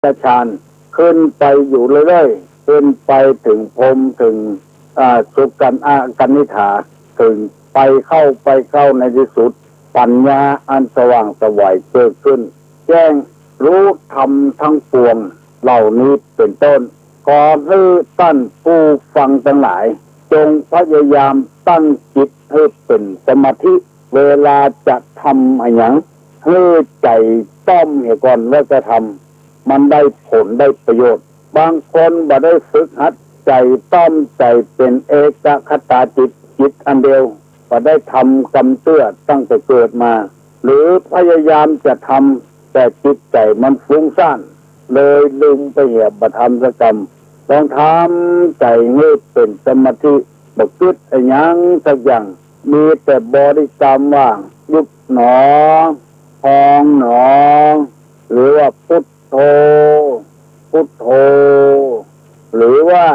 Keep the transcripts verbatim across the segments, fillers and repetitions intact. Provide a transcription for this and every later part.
ฌาน ขึ้นไปอยู่เรื่อยๆ ขึ้นไปเถิงพรหม เถิง อ่า สุคติ อาคณิฏฐา เถิงไปเข้า ไปเข้า ในตี้สุด ปัญญาอันสว่างไสวเกิดขึ้น แจ้งฮู้ธรรมตังปวงเหล่านี้เป๋นต้น ขอหื้อต้านผู้ฟังตังหลาย จงพยายามตั้งจิตหื้อเป๋นสมาธิ เวลาจะทำอะหยัง หื้อใจ๋ต้อมเหียก่อนแล้วจะทำ มันได้ผลได้ประโยชน์ บางคนบ่ได้ฝึกหัด ใจ๋ต้อมใจ๋เป๋นเอกคตาจิต จิตอันเดียว บ่ได้ทำกำเตื้อตั้งแต่เกิดมา หรือพยายามจะทำ แต่จิตใจ๋มันฟุ้งซ่าน เลยลืมไปเหียบ่ทำสักกำ ต้องทำใจ๋หื้อเป๋นสมาธิ บ่กึ๊ดอะหยังสักอย่าง มีแต่บริกรรมว่า ยุบหนอ พองหนอ หรือว่าพุทโธ พุทโธ หรือว่า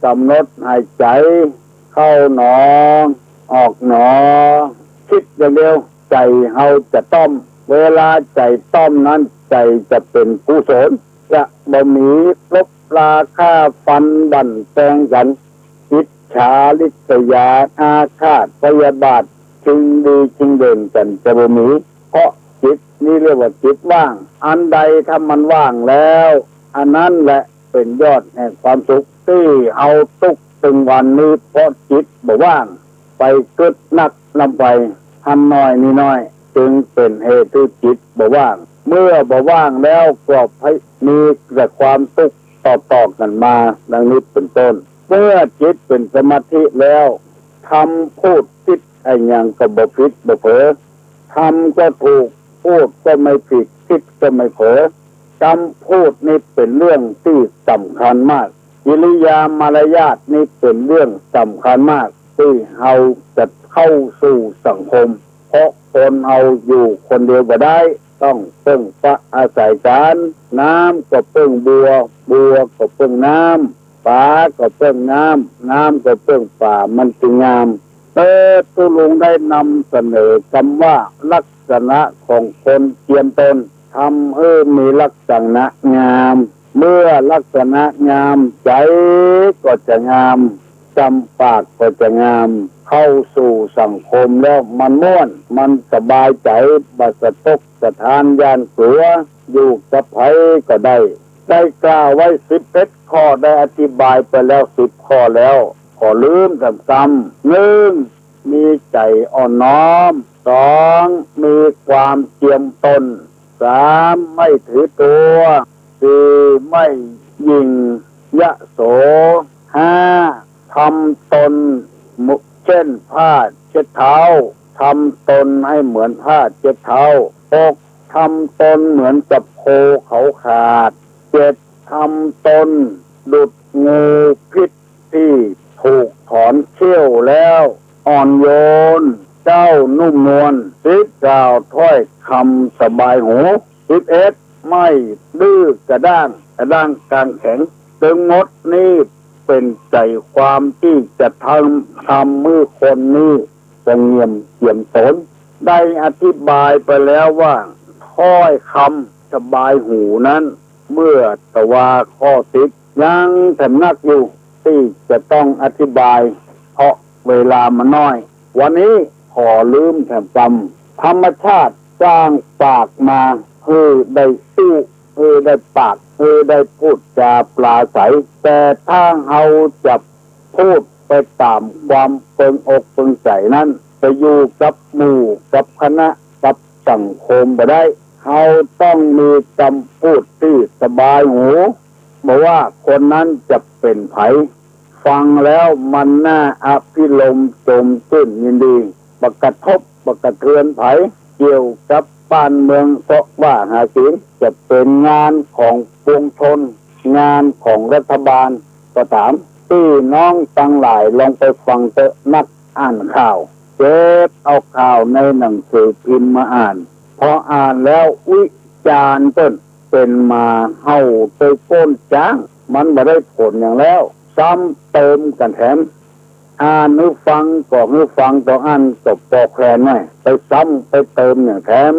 กำหนดหายใจ๋เข้าหนอ ออกหนอ กึ๊ดอย่างเดียว ใจ๋เฮาจะต้อม เวลาใจ๋ต้อมนั้น ใจ๋จะเป๋นกุศล จะบ่มีลบราฆ่าฟันบั่นแตงกั๋น อิจฉาริษยา อาฆาตพยาบาท ชิงดีชิงเด่นกั๋นจะบ่มี เพราะจิตนี้เรียกว่าจิตว่าง อันใดถ้ามันว่างแล้ว อันนั้นแหละเป๋นยอดแห่งความสุข ตี้เฮาตุ๊กข์ตึงวันนี้ เพราะจิตบ่ว่าง ไปกึ๊ดนักนำไป อันน้อยนี้น้อย จึงเป๋นเหตุหื้อจิตบ่ว่าง เมื่อบ่ว่างแล้วก็ไปมีแต่ความตุ๊กข์ต่อๆ กั๋นมา ดังนี้เป๋นต้น เมื่อจิตเป๋นสมาธิแล้ว กำพูดกึ๊ดอะหยังก็บ่ผิดบ่เผลอ กำก็ถูก พูดก็ไม่ผิด กึ๊ดก็ไม่เผลอ กำพูดนี้เป๋นเรื่องตี้สำคัญมาก กิริยามารยาทนี้เป๋นเรื่องสำคัญมาก ตี้เฮาจะเข้าสู่สังคม เพราะคนเฮาอยู่คนเดียวบ่ได้ ต้องเปิ้งปะอาศัยกั๋น น้ำก็เปิ้งบัว บัวก็เปิ้งน้ำ ป๋าก็เปิ้งน้ำ น้ำก็เปิ้งป๋า มันจึงงาม เออ ตุ๊ลุงได้นำเสนอกำว่าลักษณะของคนเจียมตน ทำหื้อมีลักษณะงาม เมื่อลักษณะงาม ใจ๋ก็จะงาม จำปากก็จะงาม เข้าสู่สังคมแล้วมันม่วน มันสบายใจ๋ บ่สะตกสะท้านย้านกั๋ว อยู่กับใผก็ได้ ได้กล่าวไว้สิบเอ็ดข้อ ได้อธิบายไปแล้วสิบข้อแล้ว ขอลืมกำๆ นึ่ง มีใจ๋อ่อนน้อม สอง มีความเจียมตน สาม ไม่ถือตั๋ว สี่ ไม่หยิ่งยโส ห้า ทำตนเหมือนเช่นผ้าเช็ดเท้า ทำตนให้เหมือนผ้าเช็ดเท้า หก ทำตนเหมือนกับโคเขาขาด เจ็ด ทำตนดุจงูพิษที่ถูกถอนเขี้ยวแล้ว อ่อนโยน เจ้านุ่มนวล สิบ กล่าวถ้อยคำสบายหู สิบเอ็ด ไม่ดื้อกระด้าง กระด้างกางแข็ง ตึงหมดนี้เป๋นใจ๋ความตี้จะทำ ทำหื้อคนนี้สงบเจียมตน ได้อธิบายไปแล้วว่า ถ้อยคำสบายหูนั้น เมื่อตะวาข้อสิบ ยังแถมนักอยู่ ตี้จะต้องอธิบาย เพราะเวลามันน้อย วันนี้ขอลืมแถมกำ ธรรมชาติสร้างปากมา หื้อได้อู้ หื้อได้ปาก หื้อได้พูดจาปราศรัย แต่ถ้าเฮาจะพูดไปต๋ามความเปิงอกเปิงใจ๋นั้น ไปอยู่กับหมู่กับคณะกับสังคมบ่ได้ เฮาต้องมีกำพูดตี้สบายหู บ่ว่าคนนั้นจะเป๋นใผ ฟังแล้วมันน่าอภิรมย์จมจื้นยินดี บ่กระทบบ่กระเทือนใผ เกี่ยวกับบ้านเมืองเซาะว่าหากิ๋น จะเป๋นงานของปวงชน งานของรัฐบาลก็ต๋าม ตี้น้องตังหลายลองไปฟังเต๊อะ นักอ่านข่าว เก็บเอาข่าวในหนังสือพิมพ์มาอ่าน พออ่านแล้ววิจารณ์เปิ้น เป๋นหมาเห่าใต้ก้นจ๊าง มันบ่ได้ผลหยังแล้ว ซ้ำเติมกั๋นแถม อ่านหื้อฟังก็หื้อฟัง ต๋อนอ่านก็ปอแคลนหน้อย ไปซ้ำไปเติมอย่างแถม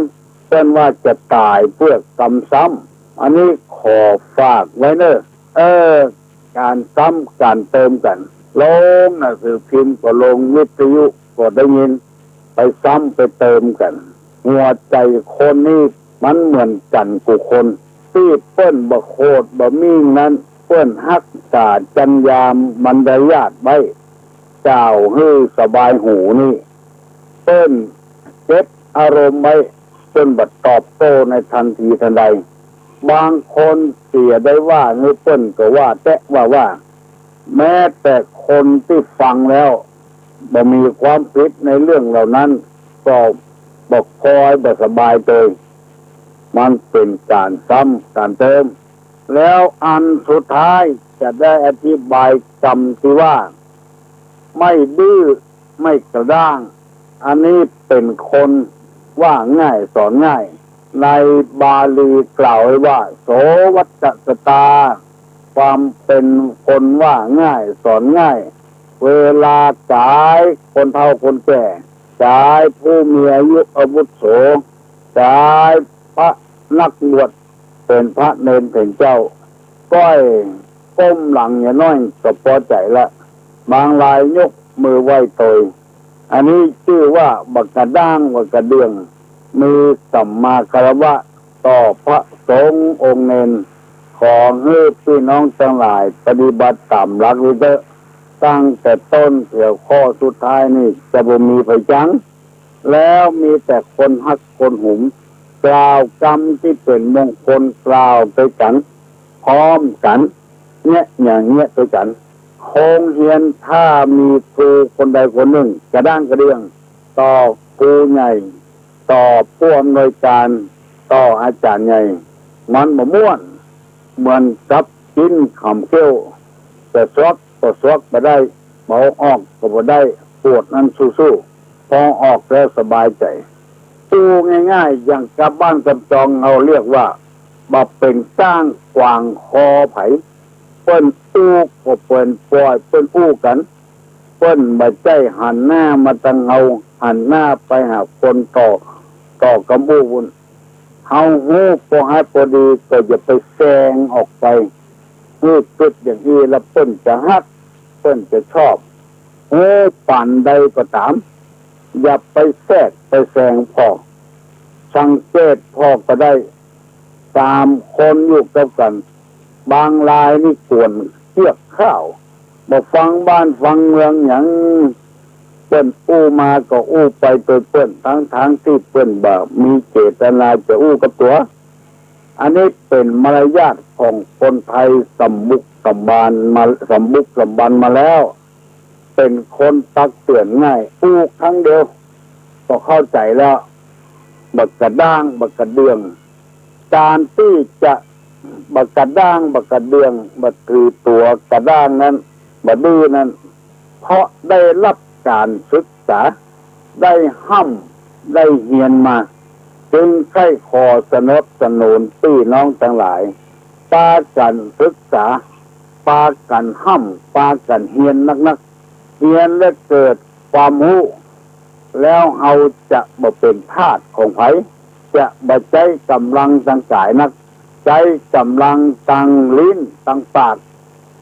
เปิ้นว่าจะต๋ายเปื้อกำซ้ อันนี้ขอฝากไว้เน่อ เออ ก๋านซ้ำก๋านเติมกั๋น ลงหนังสือพิมพ์ก็ลง วิทยุก็ได้ยิน ไปซ้ำไปเติมกั๋น หัวใจ๋คนนี้มันเหมือนกั๋นกู้คน ตี้เปิ้นบ่โขดบ่มิ่งนั้น เปิ้นฮักษาจัญญามัณฑยาตไว้ กล่าวหื้อสบายหูนี่ เปิ้นเก็บอารมณ์ไว้ เปิ้นบ่ตอบโต้ในทันทีทันใด บางคนเสียได้ว่าหื้อเปิ้นก็ว่าแต๊ว่าว่า แม้แต่คนตี้ฟังแล้วบ่มีความผิดในเรื่องเหล่านั้น ก็บ่ค่อยบ่สบายเตย มันเป๋นก๋านซ้ำก๋านเติม แล้วอันสุดท้ายจะได้อธิบายกำตี้ว่า ไม่ดื้อไม่กระด้าง อันนี้เป๋นคนว่าง่ายสอนง่าย ในบาลีกล่าวไว้ว่า โสวัจจสตา ความเป๋นคนว่าง่ายสอนง่าย เวลาก๋ายคนเฒ่าคนแก่ ก๋ายผู้มีอายุอาวุโส ก๋ายพระนักบวช เป๋นพระเณรเถรเจ้า ก้อยก้มหลังหย่อหน้อยก็ปอใจ๋ละ บางรายยกมือไหว้เตย อันนี้จื้อว่าบ่กระด้างบ่กระเดื่อง มีสัมมาคารวะต่อพระสงฆ์องค์เณร ขอหื้อปี้น้องตังหลายปฏิบัติต๋ามหลักนี้เต๊อะ ตั้งแต่ต้นเถื้อข้อสุดท้ายนี่จะบ่มีภัยจัง แล้วมีแต่คนฮักคนหุม กล่าวกำตี้เป๋นมงคลกล่าวตวยกั๋น พร้อมกั๋น เยียะอย่างเยียะตวยกั๋น โฮงเฮียนถ้ามีครูคนใดคนนึ่งกระด้างกระเดื่องต่อครูใหญ่ ต่อผู้อำนวยก๋าน ต่ออาจ๋ารย์ใหญ่ มันบ่ม่วน เหมือนกับกิ๋นขำเขี้ยว จะสวกก็สวกบ่ได้ บ่ออกก็บ่ได้ ปวดนั้นสู้ๆ พอออกแล้วสบายใจ๋ อู้ง่ายๆ อย่างกับบ้านกำจองเฮาเรียกว่า บ่เป๋นก้างขวางคอใผ เปิ้นอู้ก็เปิ้นป่อยเปิ้นอู้กั๋น เปิ้นบ่ใจ้หันหน้ามาตังเฮา หันหน้าไปหาคนต่อ ต่อกำอู้ปู้น เฮาฮู้ปอฮัดปอดีก็อย่าไปแสงออกไป หื้อกึ๊ดอย่างอี้แล้วเปิ้นจะฮัก เปิ้นจะชอบ ฮู้ปานใดก็ต๋าม อย่าไปแทรกไปแซงผ่อ สังเกตผ่อก็ได้ สามคนอยู่กับกั๋น บางรายนี่กวนเคียกข้าว บ่ฟังบ้านฟังเมืองหยัง เปิ้นอู้มาก็อู้ไปโตยเปิ้น ตังๆ ตี้เปิ้นบ่มีเจตนาจะอู้กับตั๋ว อันนี้เป๋นมารยาทของคนไทยสำบุกสำบานมา สำบุกสำบรรณ์มาแล้ว เป๋นคนตักเตื๋อนง่าย อู้ครั้งเดียวก็เข้าใจ๋แล้ว บ่กระด้างบ่กระเดื่อง ก๋านตี้จะบ่กระด้างบ่กระเดื่อง บ่ถือตั๋วกระด้างนั้น บ่ดื้อนั้น เพราะได้ฮับก๋านศึกษา ได้ฮ่ำได้เฮียนมา จึงใค่ขอสนับสนุนปี้น้องตังหลาย ปากั๋นศึกษา ปากั๋นฮ่ำ ปากั๋นเฮียนนักๆ เฮียนแล้วเกิดความฮู้ แล้วเฮาจะบ่เป๋นทาสของใผ จะบ่ใจ๊ก๋ำลังตางก๋ายนัก ใจ๊ก๋ำลังตางลิ้นตางปาก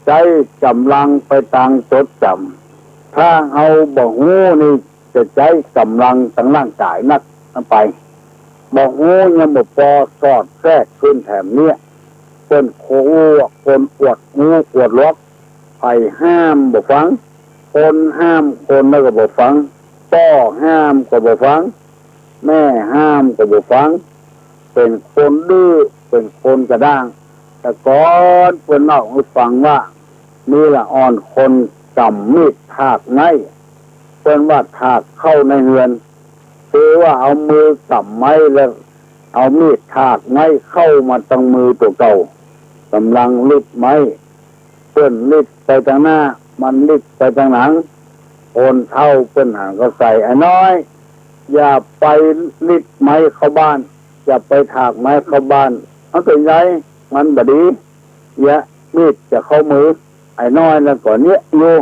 ใจ๊ก๋ำลังไปตางจดจ๋ำ ถ้าเฮาบ่ฮู้นี่จะใจ๊ก๋ำลังตางร่างก๋ายนักไป บ่ฮู้ยังบ่ปอ สอดแทรกขึ้นแถมเนี้ย เปิ้นโข คนอวดฮู้อวดหลวก ใผห้ามบ่ฟัง คนห้ามคนแล้วก็บ่ฟัง ป้อห้ามก็บ่ฟัง แม่ห้ามก็บ่ฟัง เป๋นคนดื้อ เป๋นคนกระด้าง แต่ก่อนเปิ้นเล่าหื้อฟังว่า มีละอ่อนคนก๋ำมีดถากไม้ เปิ้นว่าถากเข้าในเฮือน คือว่าเอามือก๋ำไม้แล้วเอามีดถากไม้เข้ามาตางมือตั๋วเก่า ก๋ำลังลิดไม้ เปิ้นลิดไปตางหน้า มันลิดไปตางหลัง คนเฒ่าเปิ้นหันก็ใส่ ไอ้น้อย อย่าไปลิดไม้เข้าบ้าน อย่าไปถากไม้เข้าบ้าน มันเป๋นไง มันบ่ดี เยียะมีดจะเข้ามือ ไอ้น้อยนั้นก็เยียะอยู่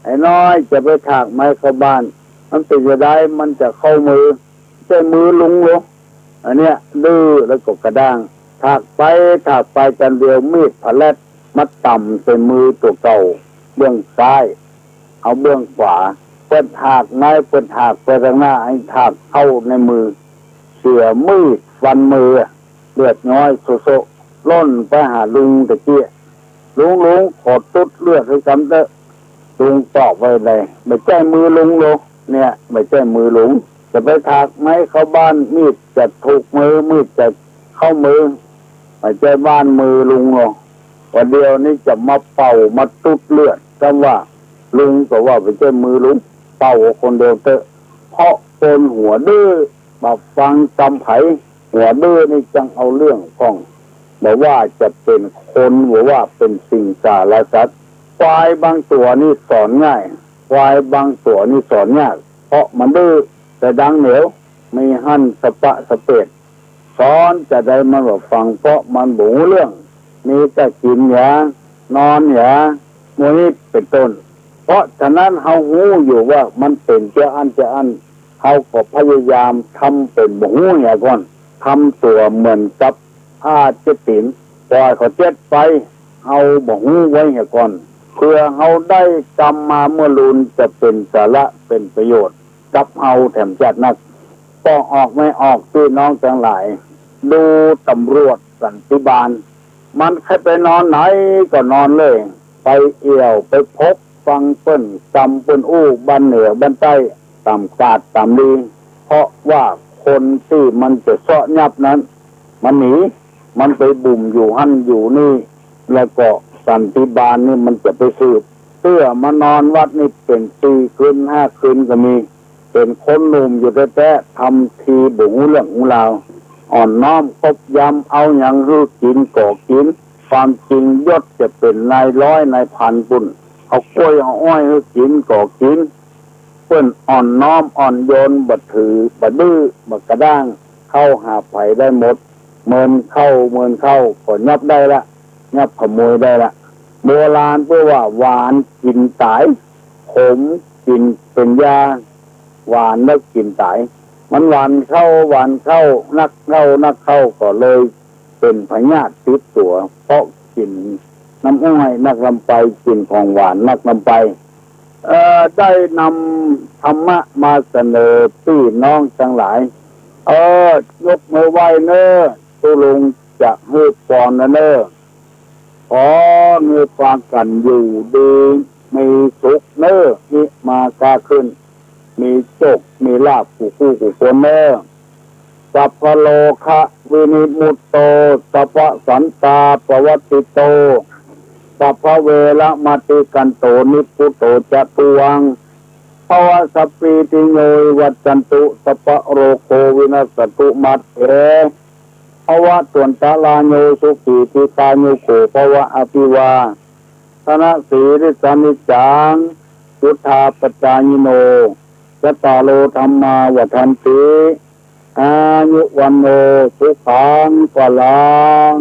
ไอ้น้อยจะไปถากไม้เข้าบ้าน มันเป๋นจะได มันจะเข้ามือ ใจ้มือลุงลอ อันเนี้ยดื้อแล้วก็กระด้าง ถากไป ถากไป กั๋นเดียวมีดผะแล็ดมาต่ำใส่มือตั๋วเก่าเบื้องซ้าย เอาเบื้องขวา เปิ้นถากไม้ เปิ้นถากไปตางหน้า หันถากเข้าในมือ เสียมีดฟันมือ เลือดย้อยโซะๆ ล่นไปหาลุงตะเกียะ "ลุง ลุง ขอตุ๊ดเลือดหื้อกำเต๊อะ" ลุงตอบว่าไง "บ่ใจ้มือลุงโล เนี่ย บ่ใจ้มือลุง จะไปถากไม้เข้าบ้าน มีดจะถูกมือ มีดจะเข้ามือ บ่ใจ้บ้านมือลุงโล ว่าเดี๋ยวนี้จะมาเป่ามาตุ๊ดเลือด" กำว่าลุงก็ว่าบ่ใจ้มือลุง เป่าคนเดียวเต๊อะ เพราะคนหัวดื้อ บ่ฟังกำใผ หัวดื้อนี่จังเอาเรื่องพ่อง บ่ว่าจะเป๋นคน บ่ว่าเป๋นสิงสารสัตว์ ควายบางตั๋วนี่สอนง่าย ควายบางตั๋วนี่สอนยาก เพราะมันดื้อ แต่ดังเหนียว มีหั้นสะปะสะเปด สอนจะใดมันบ่ฟัง เพราะมันบ่ฮู้เรื่อง มีแต่กิ๋นหยา นอนหยา หมู่นี้เป๋นต้น เพราะฉะนั้นเฮาฮู้อยู่ว่ามันเป๋นเจ้าอั้นเจ้าอั้น เฮาก็พยายามทำเป๋นบ่ฮู้เหียก่อน ทำตั๋วเหมือนกับผ้าเจ็ดตี๋น ปล่อยเขาเจ็ดไป เฮาบ่ฮู้ไว้เหียก่อน เผื่อเฮาได้กำมาเมื่อลูนจะเป๋นสาระเป๋นประโยชน์กับเฮาแถมจ๊าดนัก ป้อออกไม่ออก ปี้น้องตังหลาย ดูต๋ำรวจสันติบาล มันใค่ไปนอนไหนก็นอนเลย ไปเอี่ยวไปพบฟังเปิ้นกำเปิ้นอู้ บ้านเหนือบ้านใต้ ต๋ามกาดต๋ามดี เพราะว่าคนตี้มันจะเซาะยับนั้น มันหนี มันไปบุ่มอยู่หั้นอยู่นี่ แล้วก็สันติบาลนี่มันจะไปสืบ เตื้อมานอนวัดนี่เป๋นสี่คืนห้าคืนก็มี เป๋นคนหนุ่มอยู่แต๊ๆ ทำทีบ่ฮู้เรื่องฮู้ราว อ่อนน้อมคบยำ เอาหยังหื้อกิ๋นก็กิ๋น ความจริงยศจะเป๋นนายร้อยนายพันปุ้น เอากล้วยเอาอ้อยหื้อกิ๋นก็กิ๋น เปิ้นอ่อนน้อมอ่อนโยน บ่ถือ บ่ดื้อ บ่กระด้าง เข้าหาใผได้หมด เมินเข้า เมินเข้า ก็ยับได้ละ ยับขโมยได้ละ โบราณเปิ้นว่า หวานกิ๋นต๋าย ขมกิ๋นเป๋นยา หวานแล้วกิ๋นต๋าย มันหวานเข้า หวานเข้า นักเข้า นักเข้า ก็เลยเป๋นพยาธิติดตั๋ว เพราะกิ๋นน้ำอ้อยนักนำไป กิ๋นของหวานนักนำไป เอ่อ ได้นำธรรมะมาเสนอปี้น้องตังหลาย เออ ยกมือไหว้เน้อ ตุ๊ลุงจะหื้อปอนนะเน้อ ขอหื้อปากั๋นอยู่ดีมีสุขเน้อ ฮิมาก้าขึ้น มีโชคมีลาภกู้คู่กู้คนเน้อ สัพพะโรคะวินิมุตโต สัพพะสันตาปะวัตติโต สัพพะเวระมะติกันโต นิพพุโตจะตุวัง ภะวะสัพพีติโยวิวัชชันตุ สัพพะโรโควินัสสันตุ มาเต ภะวะตวันตะราโย สุขีทีฆายุโกภะวะ อภิวาทะนะสีลิสสะนิจจัง วุฑฒาปะจายิโน จัตตาโรธัมมาวัฑฒันติ อายุวัณโณ สุขัง พะลัง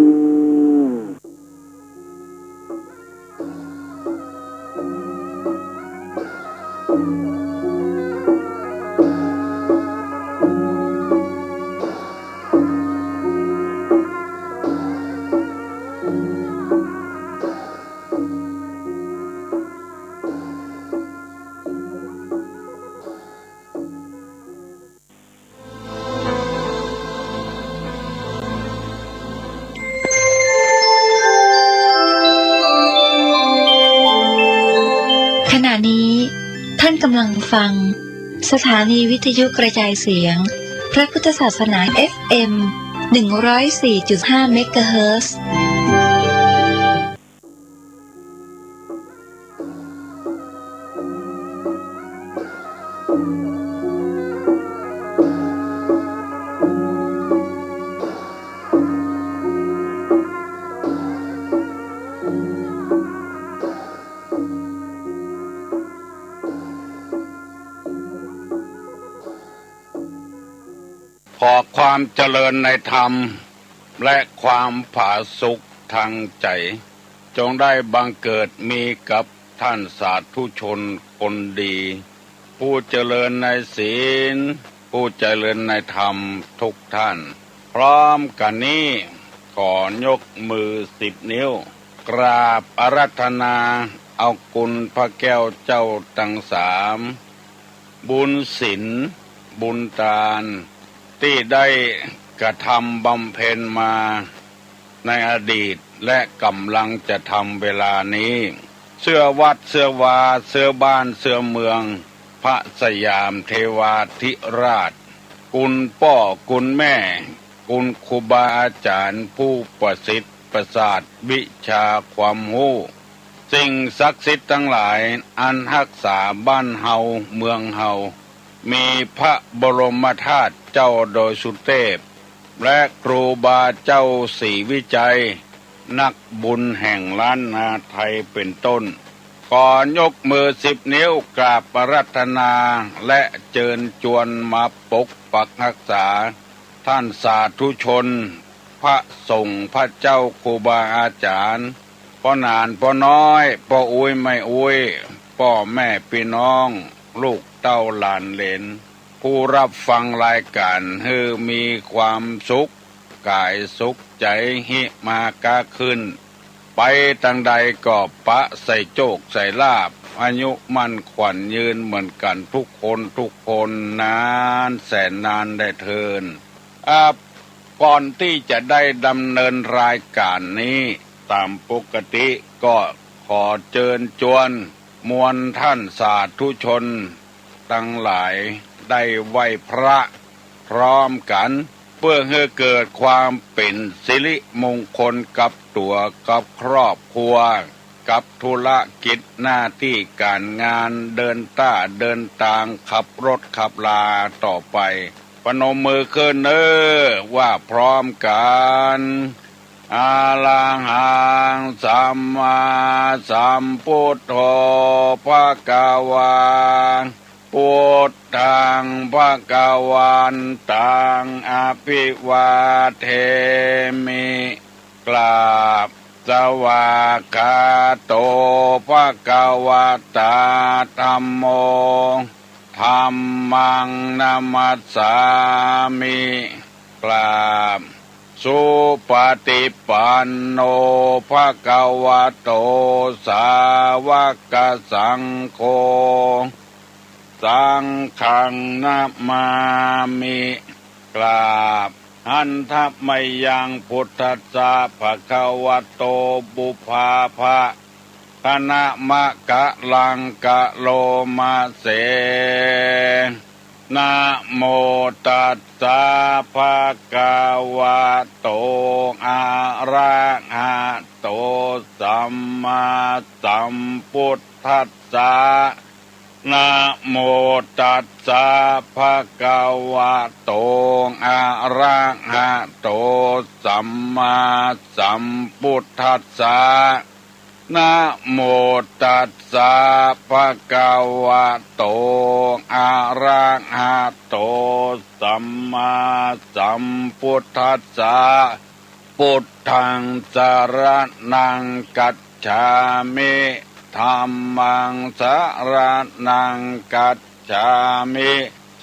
ขณะนี้ท่านกำลังฟังสถานีวิทยุกระจายเสียงพระพุทธศาสนา เอฟเอ็ม หนึ่งร้อยสี่จุดห้า เมกะเฮิรตซ์ ขอความเจริญในธรรม และความผาสุกทางใจ จงได้บังเกิดมีกับท่านสาธุชนคนดี ผู้เจริญในศีล ผู้เจริญในธรรมทุกท่าน พร้อมกั๋นนี้ ขอยกมือสิบนิ้ว กราบอาราธนาเอาคุณพระแก้วเจ้าตังสาม บุญศีล บุญตาน ตี้ได้กระทำบำเพ็ญมาในอดีต และก่ำลังจะทำเวลานี้ เสื้อวัด เสื้อวา เสื้อบ้าน เสื้อเมือง พระสยามเทวาธิราช คุณป้อ คุณแม่ คุณครูบาอาจ๋ารย์ผู้ประสิทธิ์ประสาทวิชาความฮู้ สิ่งศักดิ์สิทธิ์ตังหลายอันฮักษาบ้านเฮาเมืองเฮา มีพระบรมธาตุเจ้าดอยสุเทพ และครูบาเจ้าศรีวิชัย นักบุญแห่งล้านนาไทยเป็นต้น ขอยกมือสิบนิ้วกราบอาราธนา และเจิญจวนมาปกปักฮักษา ท่านสาธุชน พระสงฆ์ พระเจ้าครูบาอาจ๋ารย์ ป้อหนานป้อน้อย ป้ออุ๊ยแม่อุ๊ย ป้อแม่ปี้น้อง ลูกเต้าหลานเหลน ผู้ฮับฟังรายก๋าน หื้อมีความสุขก๋ายสุขใจ๋ หิมาก๊าขึ้น ไปตางใดก็ปะใส่โจคใส่ลาภ อายุมั่นขวัญยืนเหมือนกั๋นทุกคนทุกคน นานแสนนานได้เทิน อ่า ก่อนตี้จะได้ดำเนินรายก๋านนี้ต๋ามปกติ ก็ขอเจิญจวนมวลท่านสาธุชนตังหลายได้ไหว้พระพร้อมกั๋น เปื้อหื้อเกิดความเป๋นสิริมงคลกับตั๋วกับครอบครัว กับธุรกิจหน้าตี้ก๋านงาน เดินต้าเดินตาง ขับรถขับลาต่อไป ปนมมือขึ้นเน้อ ว่าพร้อมกั๋น อะระหัง สัมมาสัมพุทโธ ภะคะวา พุทธัง ภะคะวันตัง อะภิวาเทมิ กราบ สวากขาโต ภะคะวะตา ธัมโม ธัมมัง นะมัสสามิ กราบ สุปฏิปันโน ภะคะวะโต สาวกสังโฆ สังฆัง นะมามิ กราบ หันทะมะยัง พุทธัสสะ ภะคะวะโต ปุพพาภะ คะนะมะกะลัง กะโลมะเส นะโมตัสสะ ภะคะวะโต อะระหะโต สัมมาสัมพุทธัสสะ นะโมตัสสะ ภะคะวะโต อะระหะโต สัมมาสัมพุทธัสสะ นะโมตัสสะ ภะคะวะโต อะระหะโต สัมมาสัมพุทธัสสะ พุทธัง สะระณัง กัจฉามิ ธัมมัง สะระณัง กัจฉามิ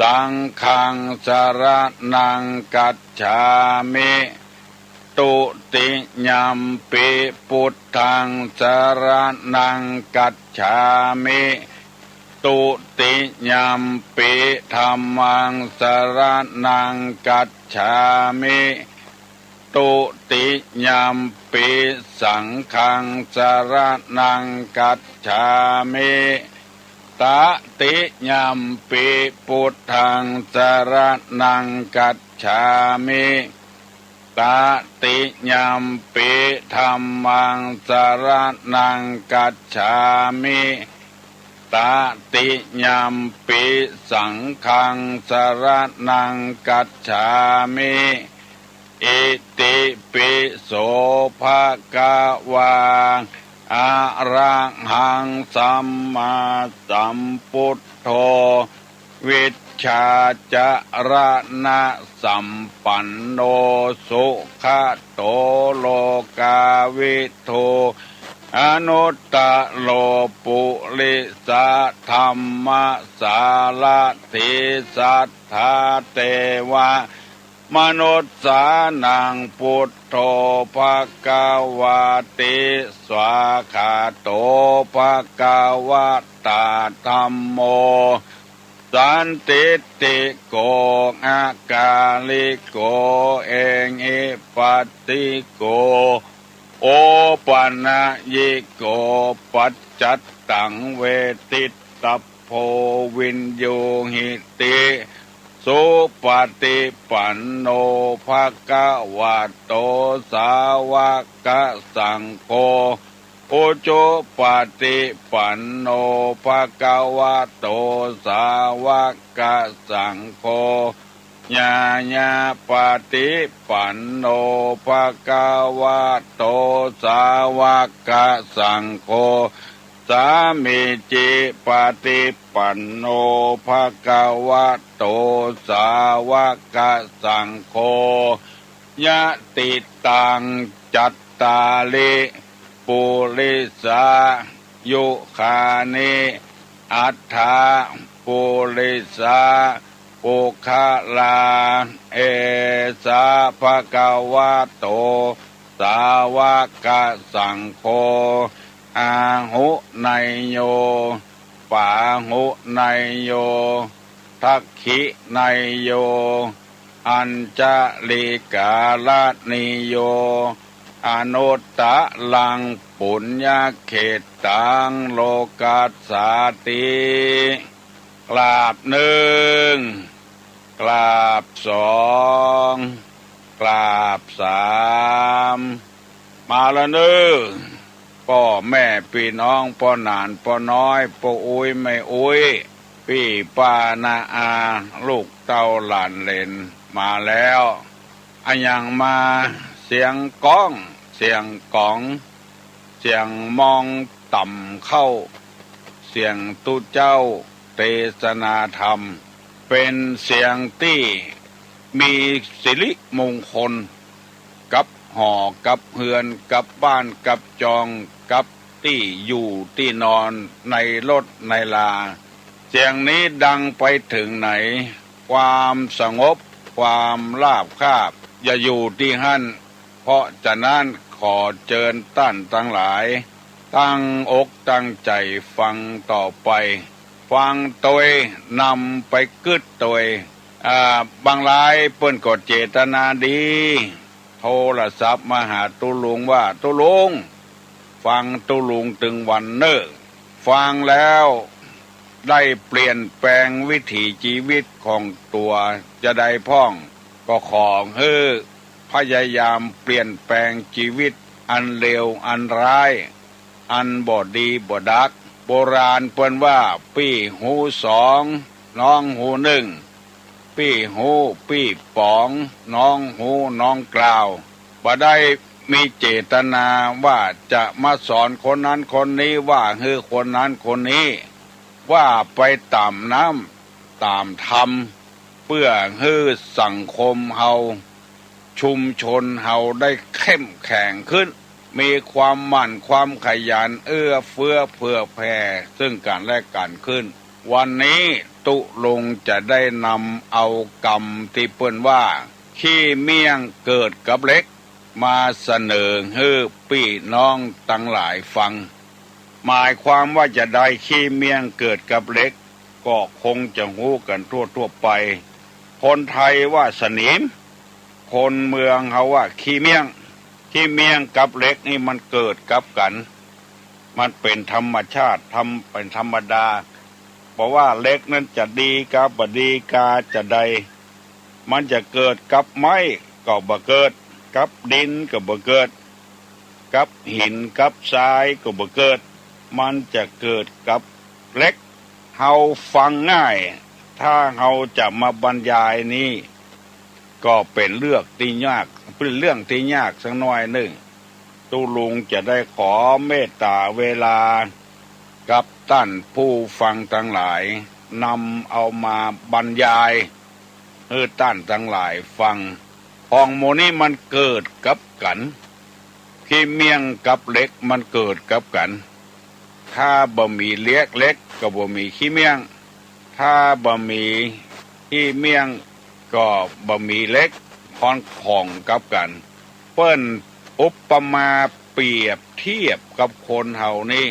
สังฆัง สะระณัง กัจฉามิ ตุติยัมปิ พุทธัง สะระณัง กัจฉามิ ตุติยัมปิ ธัมมัง สะระณัง กัจฉามิ ตุติยัมปิ สังฆัง สะระณัง กัจฉามิ ตติยัมปิ พุทธัง สะระณัง กัจฉามิ ตติยัมปิ ธัมมัง สะระณัง กัจฉามิ ตติยัมปิ สังฆัง สะระณัง กัจฉามิ อิติปิโส ภะคะวา อะระหัง สัมมาสัมพุทโธ วิชชาจะระณะสัมปันโน สุขะโต โลกาวิทู อนุตตะโร ปุริสะธัมมะสารถี สัทธาเตวะ มนุสสานัง พุทโธ ภะคะวะติ สวากขาโต ภะคะวะตา ธัมโม สันทิฏฐิโก อะกาลิโก เอหิปัสสิโก โอปะนะยิโก ปัจจัตตัง เวทิตตัพโพ วินยูหิติ สุปะฏิปันโน ภะคะวะโต สาวะกะสังโฆ อุจุปะฏิปันโน ภะคะวะโต สาวะกะสังโฆ ญาณาปะฏิปันโน ภะคะวะโต สาวะกะสังโฆ สามีจิปะฏิปันโน ภะคะวะโต สาวะกะสังโฆ ยะติตัง จัตตาริ ปุริสายุคานิ อัฏฐา ปุริสา ปุคคลา เอสา ภะคะวะโต สาวะกะสังโฆ อาหุเนยโย ปาหุเนยโย ทักขิเนยโย อัญชลิกาลณีโย อนุตตะรัง ปุญญเขตตัง โลกัสสาติ กราบนึ่ง กราบสอง กราบสาม มาละเน้อ ป้อแม่ปี้น้อง ป้อหนานป้อน้อย ป้ออุ๊ยแม่อุ๊ย ปี้ป้าน้าอา ลูกเต้าหลานเหลน มาแล้ว อะหยังมา เสียงก้อง เสียงก๋อง เสียงมองต่ำเข้า เสียงตุ๊เจ้า เตสนาธรรม เป๋นเสียงตี้มีสิริมงคล กับหอกับเฮือน กับบ้านกับจอง กับตี้อยู่ตี้นอน ในรถในลา เสียงนี้ดังไปเถิงไหน ความสงบ ความราบคาบ จะอยู่ตี้หั้น เพราะฉะนั้นขอเจิญต้านตังหลาย ตั้งอกตั้งใจ๋ฟังต่อไป ฟังตวย นำไปกึ๊ดตวย อ่า บางรายเปิ้นก็เจตนาดี โทรศัพท์มาหาตุ๊ลุงว่า ตุ๊ลุง ฟังตุ๊ลุงตึงวันเน้อ ฟังแล้วได้เปลี่ยนแปลงวิถีชีวิตของตั๋วจาใดพ่อง ก็ขอหื้อพยายามเปลี่ยนแปลงชีวิตอันเลวอันร้าย อันบ่ดีบ่ดัก โบราณเปิ้นว่า ปี้หูสอง น้องหูนึ่ง ปี้ฮู้ปี้ป๋อง น้องฮู้น้องกล่าว บ่ได้มีเจตนาว่าจะมาสอนคนนั้นคนนี้ ว่าหื้อคนนั้นคนนี้ ว่าไปต๋ามน้ำต๋ามธรรม เปื้อหื้อสังคมเฮา ชุมชนเฮาได้เข้มแข็งขึ้น มีความหมั่นความขยัน เอื้อเฟื้อเผื่อแผ่ซึ่งกั๋นและกั๋นขึ้น วันนี้ตุ๊ลุงจะได้นำเอากำตี้เปิ้นว่า ขี้เมี่ยงเกิดกับเหล็ก มาเสนอหื้อปี้น้องตังหลายฟัง หมายความว่าจาใด ขี้เมี่ยงเกิดกับเหล็ก ก็คงจะฮู้กั๋นทั่วๆ ไป คนไทยว่าสนิม คนเมืองเฮาว่าขี้เมี่ยง ขี้เมี่ยงกับเหล็กนี่มันเกิดกับกั๋น มันเป๋นธรรมชาติ ธรรม- เป๋นธรรมดา บ่ว่าเหล็กนั้นจะดีกาบ่ดีกาจาใด มันจะเกิดกับไม้ก็บ่เกิด กับดินก็บ่เกิด กับหินกับทรายก็บ่เกิด มันจะเกิดกับเหล็ก เฮาฟังง่าย ถ้าเฮาจะมาบรรยายนี้ ก็เป๋นเรื่องตี้ยาก เป๋นเรื่องตี้ยากสักหน้อยนึ่ง ตุ๊ลุงจะได้ขอเมตต๋าเวลา กับต้านผู้ฟังตังหลาย นำเอามาบรรยาย หื้อต้านตังหลายฟัง ของหมู่นี้มันเกิดกับกั๋น ขี้เมี่ยงกับเหล็กมันเกิดกับกั๋น ถ้าบ่มีเหล็ก เหล็กก็บ่มีขี้เมี่ยง ถ้าบ่มีขี้เมี่ยงก็บ่มีเหล็ก ผ่อนของกับกั๋น เปิ้นอุปมาเปรียบเทียบกับคนเฮานี้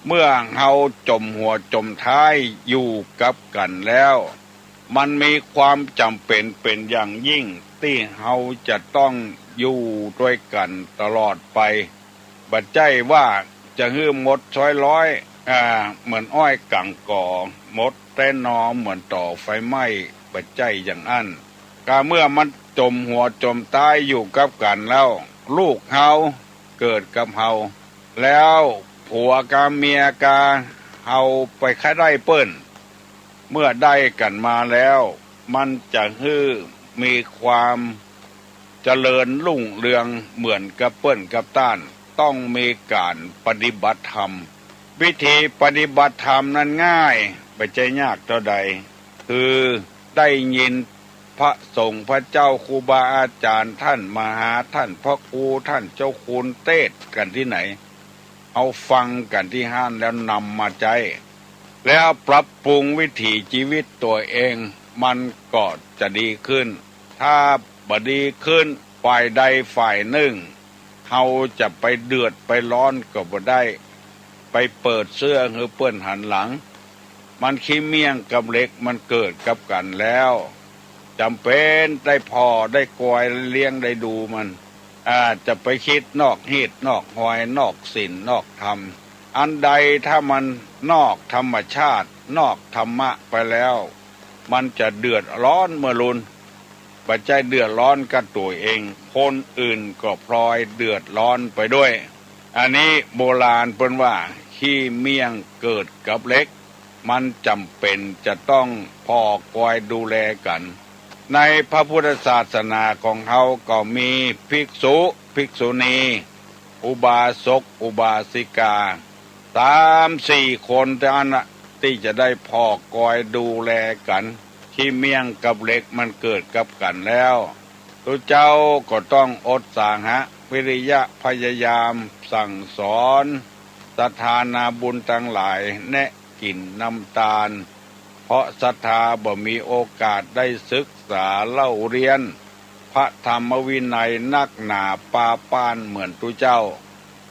เมื่อเฮาจ๋มหัวจ๋มท้ายอยู่กับกั๋นแล้ว มันมีความจ๋ำเป๋นเป๋นอย่างยิ่งตี้เฮาจะต้องอยู่ตวยกั๋นตลอดไป บ่ใจ้ว่าจะหื้อหมดซอยร้อย อ่า เหมือนอ้อยก๋างก๋อ หมดแต๊นอเหมือนตอไฟไหม้ บ่ใจ้อย่างอั้น ก็เมื่อมันจ๋มหัวจ๋มท้ายอยู่กับกั๋นแล้ว ลูกเฮาเกิดกับเฮา แล้วผัวกับเมียกับเฮาไปใค่ได้เปิ้น เมื่อได้กั๋นมาแล้ว มันจะหื้อมีความเจริญรุ่งเรืองเหมือนกับเปิ้นกับต้าน ต้องมีก๋านปฏิบัติธรรม วิธีปฏิบัติธรรมนั้นง่าย บ่ใจ้ยากเต้าใด คือได้ยินพระสงฆ์พระเจ้าครูบาอาจ๋ารย์ ต้านมหา ต้านพระครู ต้านเจ้าคุณเตสน์กั๋นตี้ไหน เอาฟังกั๋นตี้หั้นแล้วนำมาใจ๊ แล้วปรับปรุงวิถีชีวิตตั๋วเอง มันก็จะดีขึ้น ถ้าบ่ดีขึ้น ฝ่ายใดฝ่ายนึ่ง เฮาจะไปเดือดไปร้อนก็บ่ได้ ไปเปิดเสื้อหื้อเปิ้นหันหลัง มันขี้เมี่ยงกับเหล็กมันเกิดกับกั๋นแล้ว จ๋ำเป๋นได้ผ่อได้กอยเลี้ยงได้ดูมัน อ่า จะไปกึ๊ดนอกฮีตนอกฮอย นอกศีลนอกธรรม อันใดถ้ามันนอกธรรมชาติ นอกธรรมะไปแล้ว มันจะเดือดร้อนเมื่อรุน บ่ใจ้เดือดร้อนกับตั๋วเอง คนอื่นก็พลอยเดือดร้อนไปด้วย อันนี้โบราณเปิ้นว่า ขี้เมี่ยงเกิดกับเหล็ก มันจ๋ำเป๋นจะต้องผ่อกอยดูแลกั๋น ในพระพุทธศาสนาของเฮาก็มีภิกษุ ภิกษุณี อุบาสก อุบาสิกา สามสี่คนเต้าอั้นน่ะ ตี้จะได้ผ่อกอยดูแลกั๋น ขี้เมี่ยงกับเหล็กมันเกิดกับกั๋นแล้ว ตุ๊เจ้าก็ต้องอดสาหะ วิริยะพยายามสั่งสอน ศรัทธานาบุญตังหลายแนะกิ๋นนำตาน เพราะศรัทธาบ่มีโอกาสได้ศึกษาเล่าเรียน พระธรรมวินัยนักหนาปาป้านเหมือนตุ๊เจ้า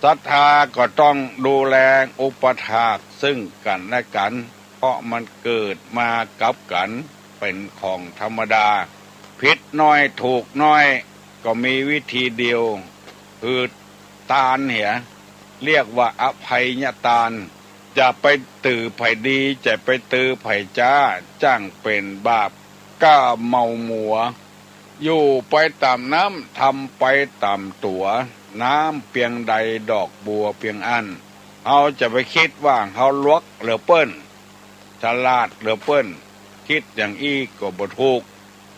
ศรัทธาก็ต้องดูแลอุปถากซึ่งกั๋นและกั๋น เพราะมันเกิดมากับกั๋นเป๋นของธรรมดา ผิดน้อยถูกน้อย ก็มีวิธีเดียว คือตานเหีย เรียกว่าอภัยตาน จะไปตื้อใผดี จะไปตื้อใผจ๊า จ้างเป๋นบาป ก้าเมามัว อยู่ไปต๋ามน้ำ ทำไปต๋ามตั๋ว น้ำเปียงใดดอกบัวเปียงอั้น เฮาจะไปกึ๊ดว่าเฮาหลวกเหลือเปิ้น ฉลาดเหลือเปิ้น กึ๊ดอย่างอี้ก็บ่ถูก